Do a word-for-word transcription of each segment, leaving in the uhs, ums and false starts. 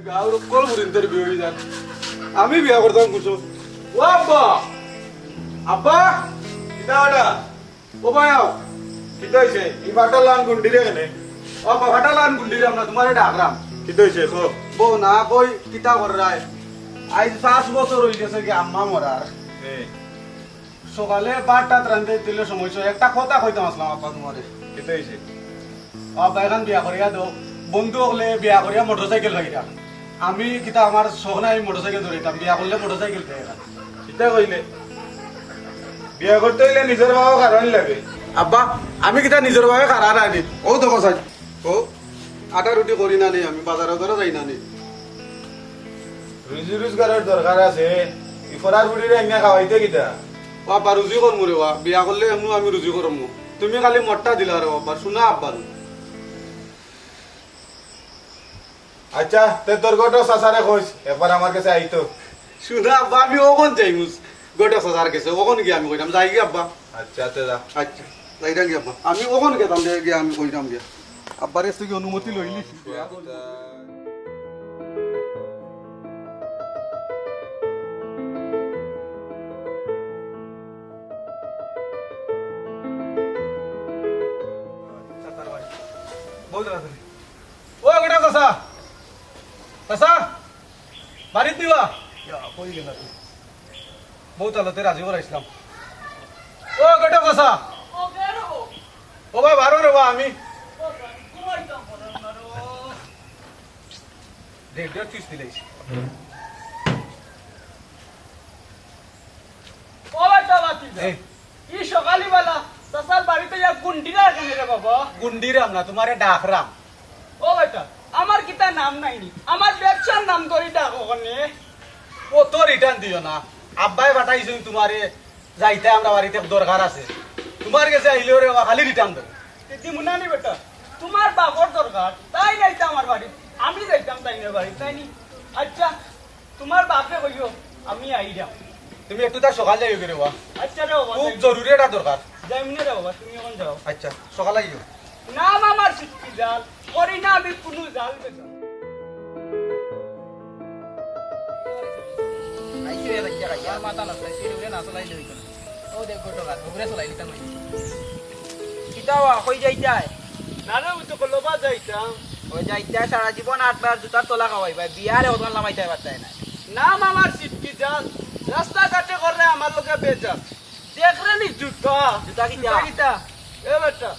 গাঁওর অকল ফুরিন্তর বিয়া অই যার। আমি বিয়া করতাম কুসুম। ও আব্বা! আব্বা! কিতা ওটা? ও ভাই আও। কিতা অইছে? ই ফাটালান গুন্ডিরে কেনে? ও আব্বা, ফাটালান গুন্ডিরে আমরা তোমারে ডাকরাম। কিতা অইছে? কও। বউ না কই কিতা কররায়? আইজ পাঁচ বছর অই গেছে কি আম্মা মরার। এ। সকালে ভাত টাত রান্ধতে দিলে সমস্যা, একটা কথা কইতাম আসলাম আব্বা তোমারে। কিতা অইছে? আব্বা, এখান বিয়া করিয়া দেও। বন্ধু অকলে বিয়া করিয়া মোটরসাইকেল পাইরা। আমি কিতা আমার শখ নাই, আমি মোটরসাইকেল ধরিতাম, বিয়া করলে মোটরসাইকেল পাই এখান। কিতা কইলে? বিয়া করতে অইলে নিজর বাবা কারণ লাগে। আব্বা, আমি কিতা নিজর বাবা কারণ আনি? ও তো কথা। ও, আটা রুটি করি না নি আমি, বাজারো ধরো যাই না নি। রুজি রোজগারর দরকার আছে, ই ফরার ফুড়িরে আইনা খাওয়াইতে কিতা? ও আব্বা, রুজি করমু রে বা, বিয়া করলে এমনু আমি রুজি করমু। তুমি খালি মতটা দিলা রে আব্বা, শুনা আব্বা। আচ্ছা, তে তোর গটো চাচারে কইস, একবার আমার গেছে আইতো। শুনা আব্বা, আমি অখন যাইমু গটো চাচার গেছে, অখন গিয়া আমি কইরাম, যাই গি আব্বা। আচ্ছা, তে যা। আচ্ছা, যাইরাম গি আব্বা, আমি অখন গেতাম দে গিয়া, আমি কইরাম গিয়া। আব্বার গেছ থাকি অনুমতি লইলি। ও গটো চাচা, চাচা, বাড়িত নি বা? ইয়া, কই গেলা তুমি? বউত আলতে রাজি করাইছলাম। ও গটো চাচা। ও, কে রে বা? ও ভাই, বারো রে বা আমি। ও ভাই, ঘুমাইতাম পারলাম না রে। রেডিও চুইচ দিলাইছি। ও বেটা, বাতি যা। এই। ই সকালবেলা চাচার বাড়িত ইয়া গুন্ডিরা কেনে রে বাবা? গুন্ডিরাম না, তোমারে ডাকরাম। ও বেটা, আমার কিতা নাম নাই নি? আমার ব্যবসার নাম ধরি ডাকো কেনে? ও তো রিটার্ন দিও না। আব্বায় পাঠাইছইন তোমারে, যাইতায় আমরার বাড়িত এক দরকার আছে। তোমার গেছে আইলেও রে বাবা, খালি রিটার্ন দেও। তে দিমু না নি বেটা, তোমার বাপর দরকার, তাইন আইতা আমার বাড়িত, আমি যাইতাম তাইনর বাড়িত, তাই নি? আচ্ছা, তোমার বাপরে কইও, আমি আইরাম। তুমি একটু তার সকাল যাইও রে বাবা। আচ্ছা রে বাবা, খুব যাই। জরুরি একটা দরকার। যাইমু নে রে বাবা, তুমি অখন যাও। আচ্ছা, সকাল আইও। নাম আমার সিটকি জাল, করি না আমি কুনু জাল বেজাল। আইসো এ লাগিয়া খাইয়া। আর মাথা নষ্ট, আইসো এ না চলাইলে অইতো না। ও দেখ গটো গাছ, ঘুরে চলাই দিতাম আইসো। কিতা বা, কই যাইতায়? না রে, অউ তো কলবা যাইতাম। ওই যাইতায় সারা জীবন আটবার জুতার তলা খাওয়াইবায়, বিয়ারে অতখান লামাইতায় পারতায় না। নাম আমার সিটকি জাল, রাস্তাঘাটে কররে আমার লগে বেজাল। দেখরে নি জুতা। জুতা কিতা? জুতা কিতা? এ বেটা,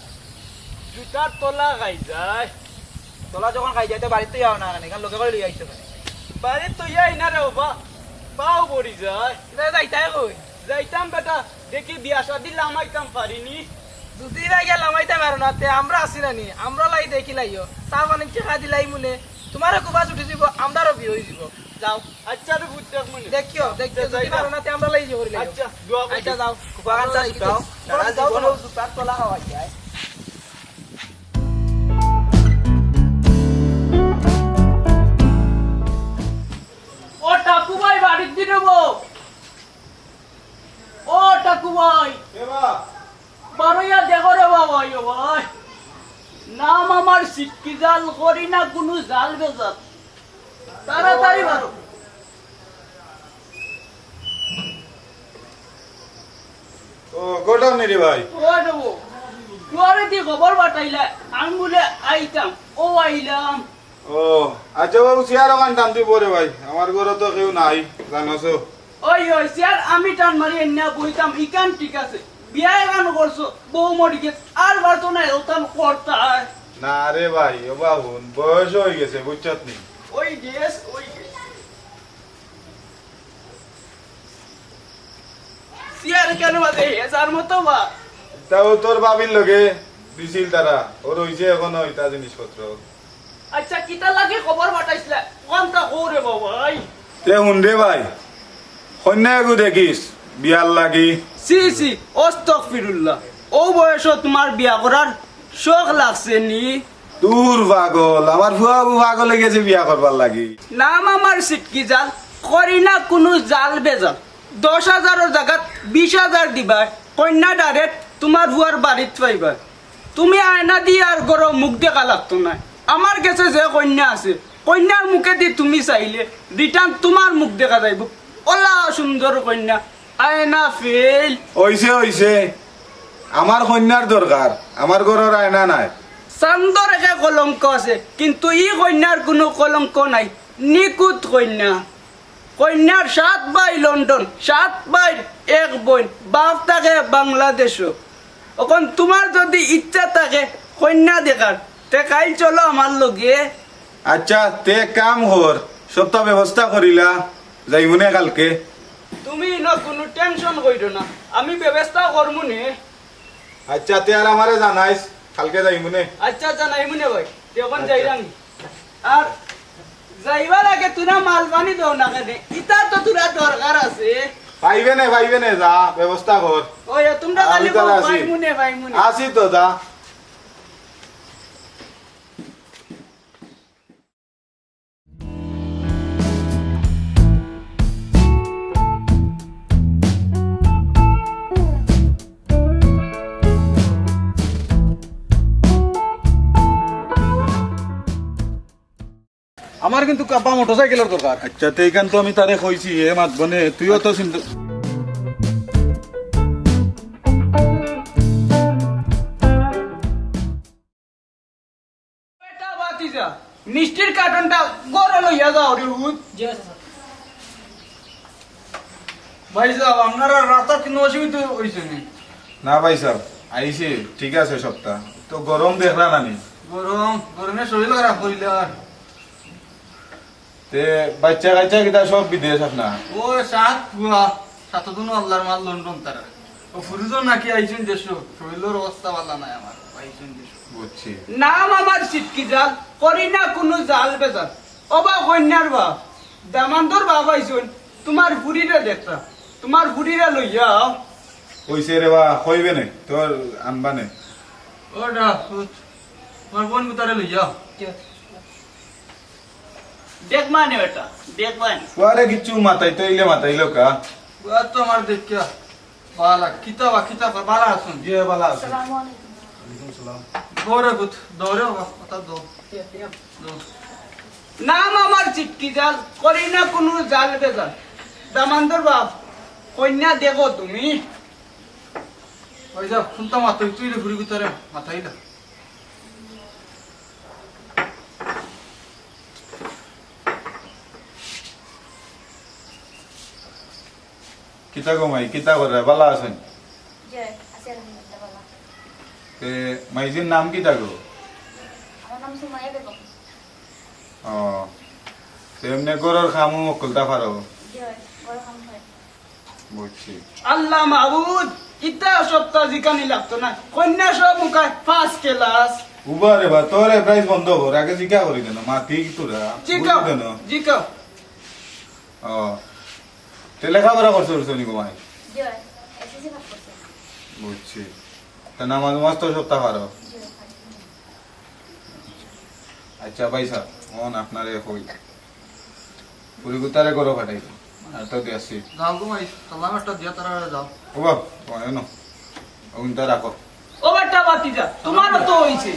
জুতার তলা খাই যায়। তলা যখন খাই যায়, তে বাড়িত তো যাও না কেনে? এখান লগে করি লই আইছো কেনে? বাড়িত তো যাই না রে বাবা, পাও পড়ি যায়। তে যাইতায় কই? যাইতাম বেটা, দেখি বিয়া শাদি লামাইতাম পারি নি। যদি ভাই গিয়া লামাইতায় পারো না, তে আমরা আছি না নি? আমরা লাই দেখি লাইও। চা পানি টেকা দিলাইমু নে। তোমারও কুবাস উঠি যিবো, আমরারও বিয়া অই যিবো। যাও। আচ্ছা রে, বুঝ দেখ মনে। দেখিও, দেখিও, আচ্ছা, যদি যাই পারো না। না, তে আমরা লাই যে করি লাই। আচ্ছা, দোয়া করি। আচ্ছা, যাও। কুবাগান চা যাও। যাও। সারা জীবন অউ জুতার তলা খাওয়াই যায়। ও টাকু ভাই, বাড়িত নি রে বা? ও টাকু ভাই। এ বা? বারইয়া দেখো রে বাবা, ও ভাই। নাম আমার সিটকি জাল, করি না কুনু জাল বেজাল। তাড়াতাড়ি বারো। ও, গটো নি রে ভাই? ও দেবো। তোমারে দি খবর পাঠাইলা, আমি বুলে আইতাম। ও আইলাম। ও, আচ্ছা বাবু, চেয়ার অখান টান দি বও রে ভাই, আমার ঘরো তো কেউ নাই, জানোস। ওই, ওই, চেয়ার আমি টান মারি আনিয়া বইতাম, ইখান ঠিক আছে। বিয়া এখান করছো, বউ মরি গেছে, আর পারতো না এখান করতায়। না রে ভাই, ও বাবু, বয়স অই গেছে, বুঝছত নি? ওই গেছ, ওই গেছ। চেয়ার কেনে বাজে? হেজার মতো বা। তাও তোর ভাবির লগে দিছিল তারা, ওর অইছে এখনো ইতা জিনিসপত্র। আচ্ছা, কিতা লাগি খবর পাঠাইছিলা? কোনটা কও রে বাবা, আই। তে হুন রে ভাই, কইন্যা এগু দেখিস, বিয়ার লাগি। ছি, ছি, আস্তাগফিরুল্লাহ। অউ বয়সো তোমার বিয়া করার শখ লাগছে নি? দূর পাগল, আমার ফুয়া অগু পাগল অই গেছে বিয়া করবার লাগি। নাম আমার সিটকি জাল, করি না কুনু জাল বেজাল। দশ হাজারর জাগাত বিশ হাজার দিবায়, কইন্যা direct তোমার ফুয়ার বাড়িত পাইবায়। তুমি আয়না দি আর ঘরো মুখ দেখা লাগতো নায়। আমার গেছে যে কইন্যা আছে, কইন্যার মুখেদি তুমি চাইলে return তুমার মুখ দেখা যাইবো। অলা সুন্দর কইন্যা, আয়না ফেইল। অইছে, অইছে, আমার কইন্যার দরকার, আমার ঘরর আয়না নায়। চান্দর একে কলঙ্ক আছে, কিন্তু ই কইন্যার কুনু কলঙ্ক নাই। নিখুঁত কইন্যা। কইন্যার সাত ভাই লন্ডন, সাত ভাইর এক বইন, বাপ থাকে বাংলাদেশো। অখন তুমার যুদি ইচ্ছা থাকে কইন্যা দেখার, তে কাইল চলো আমার লগে। আচ্ছা, তে এক কাম কর, সবতা ব্যবস্থা করিলা, যাইমুনে কালকে। তুমি ইনো কুনু tension কইরো না, আমি ব্যবস্থা করমুনে। আচ্ছা, তে আর আমারে জানাইস, কালকে যাইমুনে। আচ্ছা, জানাইমুনে ভাই, তে অখন আচ্ছা। যাইরাম। আর যাইবার আগে তুরা মাল পানি দেও না কেনে? ইতার তো তুরা দরকার আছে। পাইবে নে, পাইবে নে, যা, ব্যবস্থা কর। ওই, তুমরা আমি খালি তো কও, আছি। পাইমুনে, পাইমুনে। আছি তো, যা। আমার কিন্তু কাব্বা মোটরসাইকেলর দরকার। আচ্ছা, তে ইখান তো আমি তারে কইছি, হে মাতবো নে, তুইও তো চিন্তা। বেটা ভাতিজা, মিষ্টির কার্টনটা ঘরো লইয়া যাও রে পুত। জি, আচ্ছা, স্যার। ভাইসাব, আপনারার রাস্তাত কুনু অসুবিধা অইছে নি? না ভাইসাব, আইছি, ঠিক আছে সবতা। তো গরম দেখরা না নি? গরম, গরমে শরীল খারাপ করিলার। তে বাইচ্চা কাইচ্চা কিতা সব বিদেশ আপনার? অউ সাত পুয়া, সাতজনও আল্লার মাল লন্ডন তারা। অউ ফুরুজন নাকি আইছইন দেশো, শরীলর অবস্থা ভালা নায় আমার, আইছইন দেশো। বুঝছি। নাম আমার সিটকি জাল, করি না কুনু জাল বেজাল। ওবা কইন্যার বাপ, দামান্দর বাপ আইছইন, তুমার ফুরিরে দেখতা, তুমার ফুরিরে লইয়া আও। কইছে রে বা, কইবে নে, তোর আনবা নে। ও রাফুত, তুমার বইন গুতারে লইয়া আও। দেখবা নে বেটা, দেখবা নে। ফুয়ারে কিচ্ছু মাতাইতো অইলে মাতাইলো কা। ফুয়া তো আমার দেখিয়া বালা, কিতা বা, কিতা বা, বালা আছইন? জি, বালা আছি। আসসালামু আলাইকুম। ওয়ালাইকুম সালাম। দৌড়ে গুত, দৌড়ে বাবা, কথা দৌ। দৌ। নাম আমার চিটকি জাল, করি না কুনু জাল বেজাল। দামান্দর বাপ, কইন্যা দেখো তুমি। ওই যাও, কুনতা মাতই, তুই রে ফুরি গুতারে মাতাইলা। কিতা গো মাই, কিতা কররা? বালা আছইন? জি, আছি আলহামদুলিল্লাহ, বালা। তে মাইজির নাম কিতা গো? আমার নাম সুমাইয়া বেগম। ও, তে এমনে ঘরর কামও হক্কলতা পারো? জি, ঘরর কাম হয়। বুঝছি। আল্লাহ মাবুদ, ইতা সবতা জিকানি লাগতো না। কইন্যা সব মুখায় first class। উবা রে বা, তোর এ প্রাইজ বন্ধ কর, আগে জিকা করি দেন, মাতি তোরা। জিকাও, বুঝলি দেন? জিকাও। ও, তে লেখাপড়া করছো, করছো নি গো মাই? জি, এসএসসি পাস করছি। বুঝছি। তা নামাজ, নামাজ তো সবতা পারো? জি, পারি। আচ্ছা ভাইসাব, অখন আপনারে কই, ফুরি গুতারে ঘরো পাঠাই দেও। আর তো দিয়াছি। যাও গো মাই, সালাম একটা দিয়া তারা যাও। ও বাপ, ও এনো। অগুনতা রাখো। ও বেটা ভাতিজা, তুমারও তো অইছে।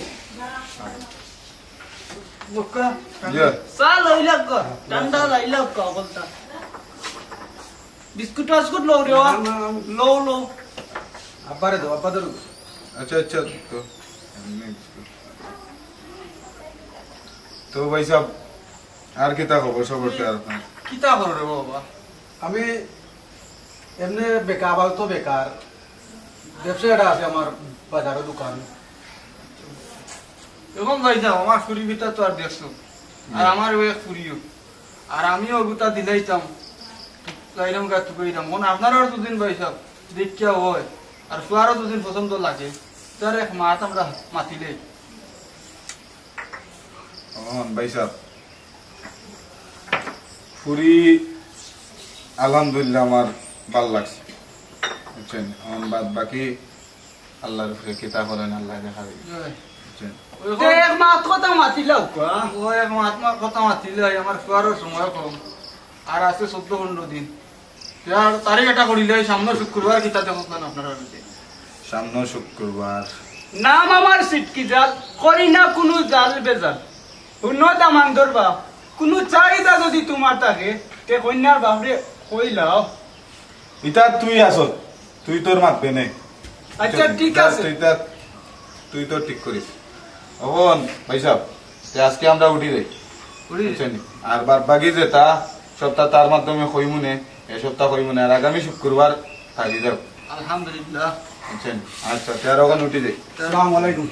বক্কা। ইয়ে। চা লইলাউক্কা, ঠান্ডা লইলাউক্কা, অকলতা। বিস্কুট টাস্কুট লও রে, না, না, না। লও, লও। আব্বারে দেও, আব্বা ধরো। আচ্ছা, আচ্ছা, তো। এমনি বিস্কুট। তো ভাইসাব, আর কিতা খবর সবর তে আপনার? কিতা খবর রে বাবা? আমি এমনে বেকার, আপাতত বেকার। ব্যবসা একটা আছে আমার, বাজারো দোকান। অখন যাইতাম, আমার ফুরি ভিতর তো আর দেখছো। আর হুম। আমার অউ এক ফুরিও। আর আমিও অগুতা দিলাইতাম। যাইরাম গা তুকাইরাম। অখন আপনারার দুদিন ভাইসাব, দেখিয়া অয়। আর ফুয়ারও দুদিন পছন্দ লাগে। তার এক মাত আমরা মাতিলে। অখন ভাইসাব, ফুরি আলহামদুলিল্লাহ আমার ভালা লাগছে, বুঝছইন? অখন বাদ বাকি আল্লার উপরে কিতা করইন, আল্লায় দেখা দিবা, বুঝছইন? তে এক মাত কথা মাতিলাউক্কা। ও এক মাত মা-, কথা মাতিলে অয়, আমার ফুয়ারও সময় কম, আর আছে চৌদ্দ পনরো দিন। তে আর তারিখ এটা করিলে অয় সামনে শুক্রবার, কিতা দেখো না আপনারা অইতে। সামনে শুক্রবার। নাম আমার সিটকি জাল, করি না কুনু জাল বেজাল। হুনো দামান্দর বাপ, কুনু চাহিদা যুদি তুমার থাকে, তে কইন্যার বাফরে কইলাও। ইতা তুই আছত, তুই তোর মাতবে নে। আচ্ছা, ঠিক আছে। তুই তা, তুই তো ঠিক করিস। অখন ভাইসাব, তে আজকে আমরা উঠি যাই। উঠি যাই। বুঝছইন নি? আর বাদ বাকি যেতা সবতা তার মাধ্যমে কইমুনে, এ সবতা কইমুনে। আর আগামী শুক্রবার থাকি যাও। আলহামদুলিল্লাহ। বুঝছইন নি? আচ্ছা, তে আর অখন উঠি যাই। আসসালামু আলাইকুম।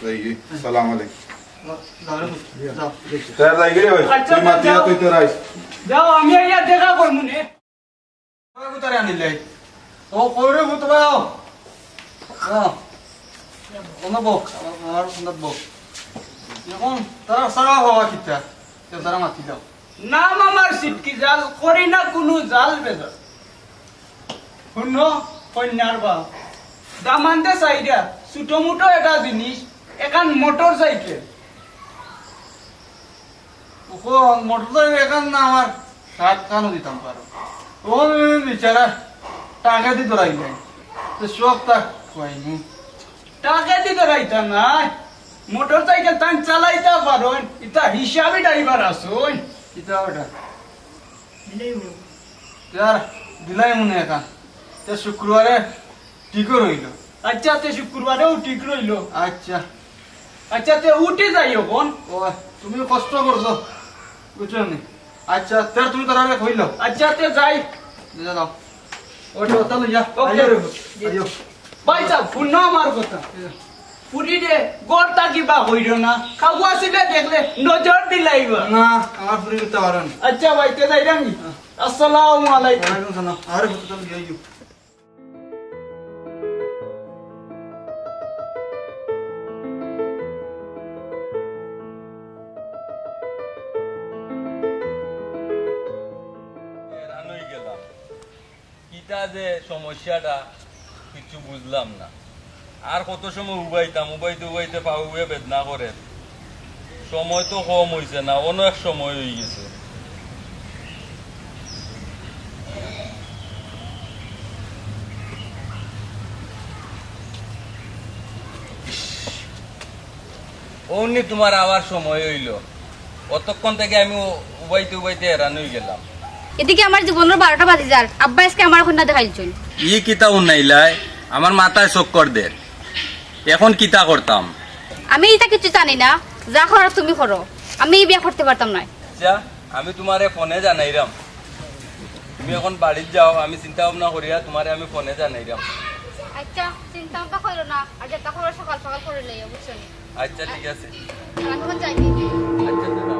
যাই গি। সালাম আলাইকুম। যাও রে পুত, যাও। তে আর যাই গি রে ভাই। আচ্ছা, তুই মাতিয়া যাও। তুই তোর আইস। যাও, আমি আইয়া দেখা করমুনে। কই কুতারে আনিলাই? ও, কই রে পুত, বাও। বাও। অনো বও, আমার, আমার সঙ্গত বও। অখন তারা সারা হওয়া কিতা? তে তারা মাতি দাও। নাম আমার সিটকি জাল, করি না কুনু জাল বেজাল। হুনো, কইন্যার বাফ, দামান্দে চাইরা ছুটো মুটো এটা জিনিস, এখান মোটর সাইকেল। অখন মোটর সাইকেল এখান না আমার সাত খানও দিতাম পারো। অখন বিচারা টাকা দি ধরাই নাই। তো শখ তা কইনি। টাকা দি ধরাইতা নাই। মোটর সাইকেল তান চালাইতা পারইন, ইতা হিসাবি ড্রাইভার আছইন। কিতা ওটা? দিলাই মনে। তে আর দিলাই মনে এখান। তে শুক্রবারে ঠিক রইল। আচ্ছা, তে শুক্রবারেও ঠিক রইল। আচ্ছা। আচ্ছা, তে উঠি যাই অখন। ও, তুমি কষ্ট করছো, বুঝছো নি? আচ্ছা, তে তুমি তারারে কইলো। আচ্ছা, তে যাই। যা যাও। ওঠো, তাহলে যা। ওকে। আইও রে, আইও। ভাইসাব, হুনো আমার কথা। ফুরিরে ঘর থাকি বার করিও না। কাউ আছিলে দেখলে নজর দিলাইবা। না, আমার ফুরি করতে পারো না। আচ্ছা ভাই, তে যাইরাম নি? হ্যাঁ। আসসালামু আলাইকুম। ওয়ালাইকুম সালাম। আরে, কত তাহলে গিয়ে আইও। হয়রান অই গেলাম। কিতা যে সমস্যাটা, কিচ্ছু বুঝলাম না। আর কত সময় উবাইতাম, উবাইতে উবাইতে পাওয়ে বেদনা করের। সময় তো কম অইছে না, অনেক সময় অই গেছে। অউনি তুমার আওয়ার সময় অইলো। অতক্ষণ থাকি আমি উ-, উবাইতে উবাইতে হয়রান অই গেলাম। এদিকে আমার জীবনর বারোটা বাজি যার, আব্বা আজকে আমার কইন্যা দেখাইলছইন। ই কিতা হুনাইলায়? আমার মাথায় চক্কর দের। অখন কিতা করতাম? আমি ইতা কিচ্ছু জানি না, যা করো তুমি করো, আমি ই বিয়া করতে পারতাম নায়। আচ্ছা, আমি তুমারে ফোনে জানাইরাম। তুমি অখন বাড়িত যাও, আমি চিন্তা ভাবনা করিয়া তুমারে আমি ফোনে জানাইরাম। আচ্ছা, চিন্তা ভাবনা করো না, আর যেতা করো সকাল সকাল করিলাইও, বুঝছো নি? আচ্ছা, ঠিক আছে। আর আমি অখন যাই। আচ্ছা, দাদা।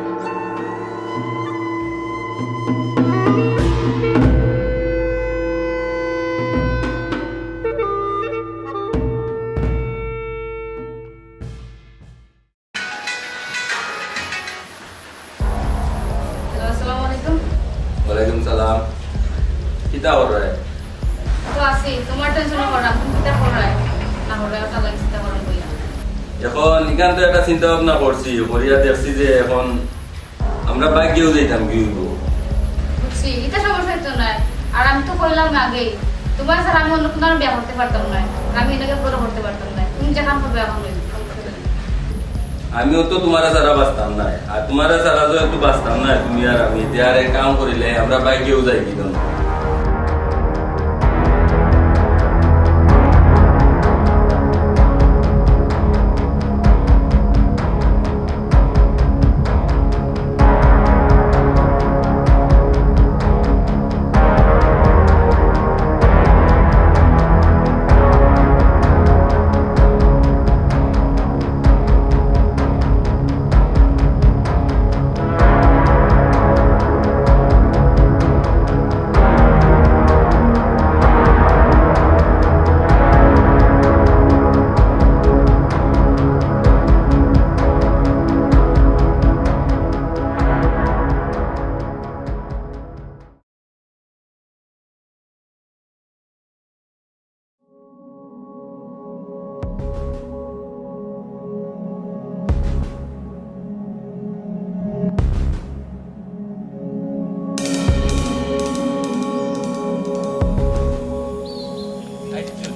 হ্যালো, আসসালামু আলাইকুম। ওয়ালাইকুম সালাম। কিতা কররায়? তো আছি, তুমার টেনশনে কররাম, তুমি কিতা কররায়? না কররায়, ওটা লাগে চিন্তা কররাম কইয়া। অখন ইখান তো একটা চিন্তা ভাবনা করছি, করিয়া দেখছি যে অখন আমরা বাইগ্যেউ যাইতাম, কি অইবো? বুঝছি, ইটা সমস্যা তো নায়। আর আমি তো কইলাম আগেই, তুমার ছাড়া আমি অন্য কুনু বিয়া করতে পারতাম নায়। আমি ইটাকে বড় করতে পারতাম নায়। তুমি যেখান করবে অখন অইবো। আমিও তো তুমারে ছাড়া বাঁচতাম নায়, আর তুমারে ছাড়া যেহেতু বাঁচতাম নায়, তুমি আর আমি, তে আর এক কাম করিলে আমরা বাইগ্যেউ যাই কি দন। আইচ্ছা।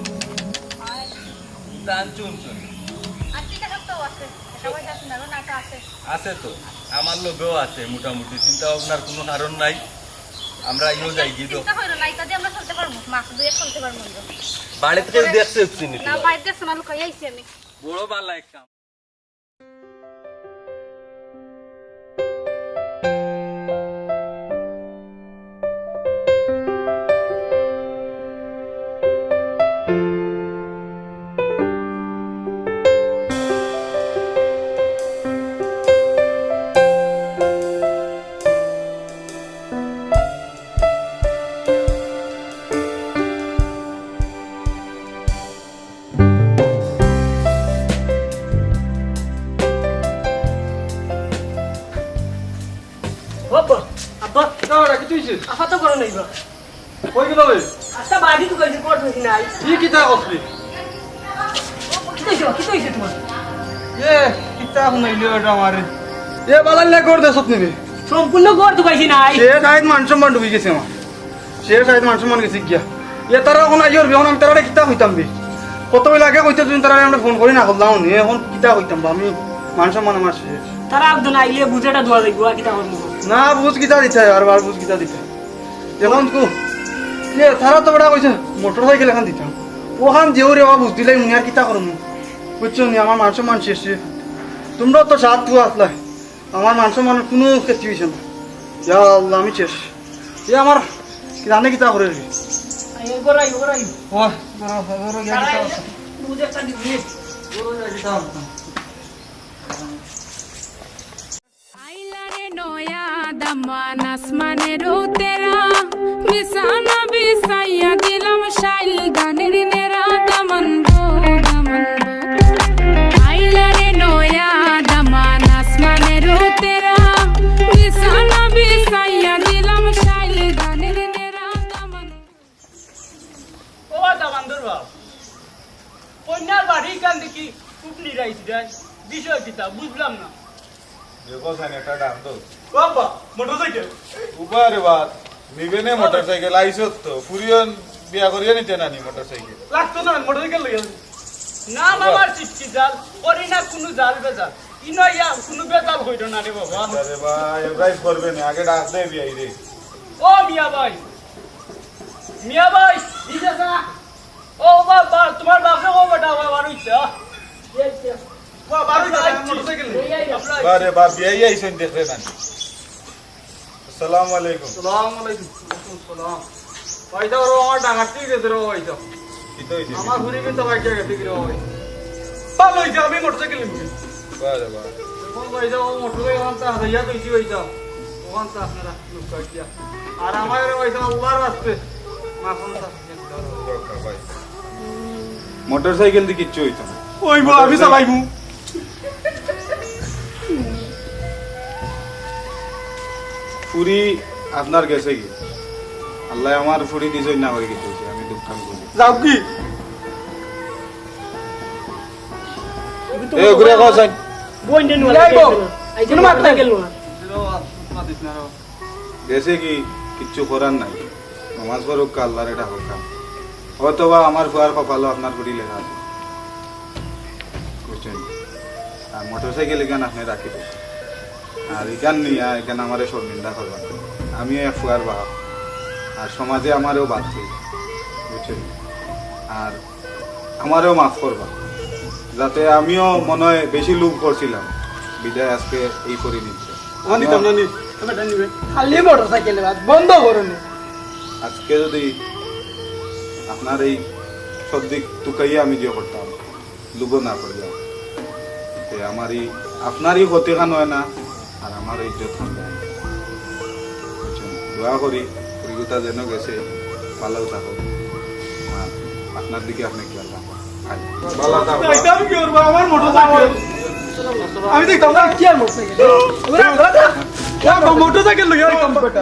তান চুন চুন। আর আছে তো, আমার লগেও আছে মোটামুটি, চিন্তা ভাবনার কুনু কারণ নাই। আমরা ইও যাই গি তো। চিন্তা কইরো না, ইতা দি আমরা চলতে পারমু, মাস দুয়েক চলতে পারমু আমরা। বাড়িত কেউ দেখছে উঠছে নি না, তোমার? বাড়িত দেখছে না, লুকাই আইছি আমি। বড় বালা এক কাম। ও আব্বা, আব্বা। না, ওরা কি তুইছে? আফা তো ঘরো নাই বা। কই গেল বে? আচ্ছা, বাড়ি তো কইছে, ঘরো নাই। কি কিতা করলি? কিতা হইছে, কিতা হইছে তোমার? এ, কিতা হুনাইলি ওটা আমারে? এ, বালাইলে ঘর দেছত নিবে। সম্পূর্ণ ঘর তো পাইছি নাই। সে সাইড মান সম্মান ডুবি গেছে আমার। সে সাইড মান সম্মান গেছে গিয়া। এ, তারা এখন আইয়র বে, এখন আমি তারারে কিতা কইতাম বে? কত বেলা আগে কইতে তুমি তারারে আমরা ফোন করি না করলাম নি, এখন কিতা কইতাম বা আমি? মান সম্মান আমার শেষ। তারা একজন আইলে বুঝেটা দেওয়া যাইবো, আর কিতা করবো? না, বুঝ কিতা দিতে হয়, আর, আর বুঝ কিতা দিতে হয়? এখন তো, এ, তারা তো বেটা কইছে মোটর সাইকেল এখন দিতাম। ওখান যে ওরে বাবা বুঝ দিলাই, মুই আর কিতা করমু? বুঝছো নি, আমার মান সম্মান শেষ রে। তোমরাও তো সাত পুয়া আসলাই, আমার মান সম্মানের কুনু ক্ষতি হইছে না। ইয়া আল্লাহ, আমি শেষ। এ আমার জানে কিতা করে রে? আই, এ গড়াই, এ গড়াই। ও, গড়া, গড়া, গড়া, গিয়া কিতা করছে? বুঝে একটা দিবি। গড়া, গিয়া কিতা করছে? আইলা রে নয়া দামান আসমানের উতেরা, বিছানা বিছাইয়া দিলাম শাইল ধানের নেরা দামান গো, দামান গো। আইলা রে নয়া দামান আসমানের উতেরা, বিছানা বিছাইয়া দিলাম শাইল ধানের নেরা দামান। ও দামান্দর বাপ, কইন্যার বাড়ি কান দেখি খুব নিরাইছি রে, বিষয় কিতা বুঝলাম না। দেখো সাইন একটা ডাক দাও। বাবা, মোটরসাইকেল। উবা রে বাপ, নিবে নে মোটরসাইকেল, আইছত তো। ফুরিয়ন বিয়া করিয়া নিতে নানি মোটরসাইকেল। লাগতো না, মোটরসাইকেল লইয়া যাই। না, বাবা। মামার চিটকি জাল, করি না কুনু জাল বেজাল। ইনো ইয়া কুনু বেজাল হইল না রে বাবা। আরে বা, এবাই করবে না, আগে ডাক দে বিয়াই রে। ও মিয়া ভাই, মিয়া ভাই, নিজে যা। ও বাবা, তোমার বাপরে ও বেটা, বাবা, বারো ইচ্ছা। বাবা, বারো ইচ্ছা, মোটরসাইকেল নেই। বারে বাপ, বিয়াই আইছেন দেখলে না। আসসালামু আলাইকুম। আসসালামু আলাইকুম। ওয়ালাইকুম আসসালাম। ভাই সাহেব, ওরা আমার ডাঙার থেকে গেছে রে ভাই সাহেব। কি তো হইছে? আমার ঘুরি কিন্তু ভাই গেছে কি রে ভাই? ভালো হইছে, আমি মোটরসাইকেল নিবি। বারে বাপ। এখন ভাই সাহেব, ও মোটরসাইকেল আনতে হাজাইয়া তো ইসি ভাই সাহেব। ওখান তো আপনারা লোক কাটিয়া। আর আমার রে ভাই সাহেব, আল্লাহর রাস্তে। মা ফোন তো মোটরসাইকেল দি কিচ্ছু হইতো না। ওই বা, আমি চালাইমু। ফুরি আপনার গেছে কি? আল্লাহ আমার ফুরি দিছইন না, আমার কিছু হইছে, আমি দুঃখ করি। যাও কি? এ, ঘুরে কও, সাইন। বোন যে নুয়া যাইবো। আইছে কোনো মাত নাই। মোটরসাইকেল নুয়া। গেছে কি, কিচ্ছু করার নাই। নমাজ পড়ুক, আল্লাহর এটা হুকুম। হয়তো বা আমার ফুয়ার কপালো আপনার ফুরি লেখা আছে। বুঝছেন? আর মোটরসাইকেল এখান আপনি রাখি দেন। আর এখান নিয়া এখান আমারে শর্মিন্দা করবেন। আমিও এক ফুয়ার বাপ। আর সমাজে আমারেও বাদ দিই। বুঝছেন? আর আমারেও মাফ করবা, যাতে আমিও মনে হয় বেশি লোভ করছিলাম, বিদায় আজকে এই পরিণতি। আমার নিতাম না নি, এবার নিবে। খালি মোটরসাইকেল বাদ বন্ধ করো নি। আজকে যদি আপনার এই সব দিক তুকাইয়া আমি যে করতাম, লোভ না করিয়া, তে আমার এই, আপনারই ক্ষতি খান হয় না, আর আমার ইজ্জত খান যায়। বুঝছেন? দোয়া করি, ফুরিগুতা যেন গেছে, ভালো থাকো। আর আপনার দিকে আপনি খেয়াল রাখো। ভালো থাকো। যাইতাম কি করবো? আমার মোটরসাইকেল। আমি দেখতাম না। কি আর মোটরসাইকেল? মোটরসাইকেল লইয়া আইতাম বেটা।